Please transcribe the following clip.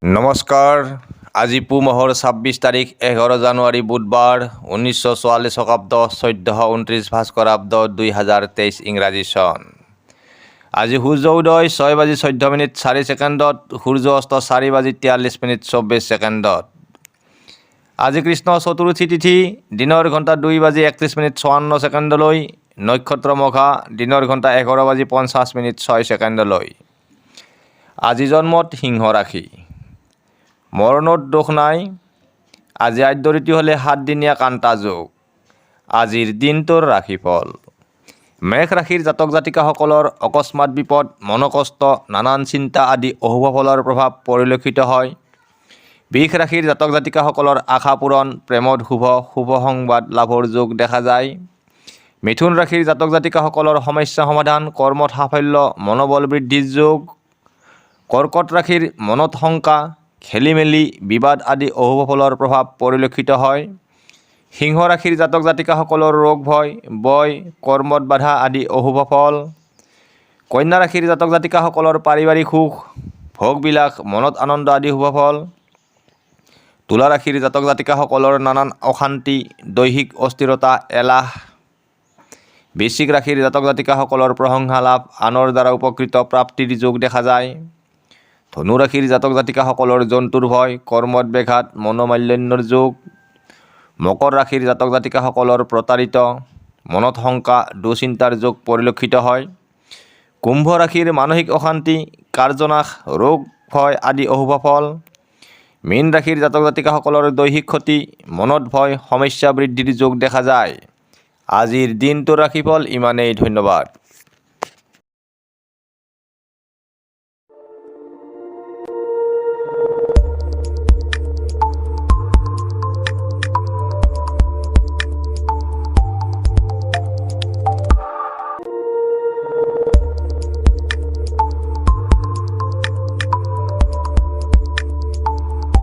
নমস্কাৰ। আজি পুহ মাহৰ 26 তাৰিখ, 11 জানুৱাৰী, বুধবাৰ, 1944 শকাব্দ, 1429 ভাস্কৰাব্দ, 2023 ইংৰাজী চন। আজি সূৰ্য উদয় 6 বাজি 14 মিনিট 4 ছেকেণ্ডত, সূৰ্য অস্ত 4 বাজি 43 মিনিট 24 ছেকেণ্ডত। আজি কৃষ্ণ চতুৰ্থী তিথি দিনৰ ঘণ্টা 2 বাজি 31 মিনিট 54 ছেকেণ্ডলৈ, নক্ষত্ৰ মঘা, দিনৰ ঘণ্টা 11 বাজি 50 মিনিট 6 ছেকেণ্ডলৈ। আজি জন্মত সিংহ ৰাশি, মৰণত দোষ নাই। আজি আদ্য ঋতু হ'লে 7দিনীয়া কান্তা যোগ। আজিৰ দিনটোৰ ৰাশিফল: মেষ ৰাশিৰ জাতক জাতিকাসকলৰ অকস্মাত বিপদ, মনকষ্ট, নানান চিন্তা আদি অশুভ ফলৰ প্ৰভাৱ পৰিলক্ষিত হয়। বৃষ ৰাশিৰ জাতক জাতিকাসকলৰ আশা পূৰণ, প্ৰেমত শুভ, শুভ সংবাদ লাভৰ যোগ দেখা যায়। মিথুন ৰাশিৰ জাতক জাতিকাসকলৰ সমস্যা সমাধান, কৰ্মত সাফল্য, মনোবল বৃদ্ধিৰ যোগ। কৰ্কট ৰাশিৰ মনত শংকা, খেলি মেলি, বিবাদ আদি অশুভ ফলৰ প্ৰভাৱ পৰিলক্ষিত হয়। সিংহ ৰাশিৰ জাতক জাতিকাসকলৰ ৰোগ ভয়, বয়, কৰ্মত বাধা আদি অশুভ ফল। কন্যা ৰাশিৰ জাতক জাতিকাসকলৰ পাৰিবাৰিক সুখ, ভোগবিলাস, মনত আনন্দ আদি শুভ ফল। তুলা ৰাশিৰ জাতক জাতিকাসকলৰ নানান অশান্তি, দৈহিক অস্থিৰতা, এলাহ। বৃশ্চিক ৰাশিৰ জাতক জাতিকাসকলৰ প্ৰশংসা লাভ, আনৰ দ্বাৰা উপকৃত প্ৰাপ্তিৰ যোগ দেখা যায়। ধনু ৰাশিৰ জাতক জাতিকাসকলৰ জন্তুৰ ভয়, কৰ্মত ব্যাঘাত, মনোমালিন্যৰ যোগ। মকৰ ৰাশিৰ জাতক জাতিকাসকলৰ প্ৰতাৰিত, মনত শংকা, দুচিন্তাৰ যোগ পৰিলক্ষিত হয়। কুম্ভ ৰাশিৰ মানসিক অশান্তি, কাৰ্যনাশ, ৰোগ ভয় আদি অশুভ ফল। মীন ৰাশিৰ জাতক জাতিকাসকলৰ দৈহিক ক্ষতি, মনত ভয়, সমস্যা বৃদ্ধিৰ যোগ দেখা যায়। আজিৰ দিনটোৰ ৰাশিফল ইমানেই। ধন্যবাদ।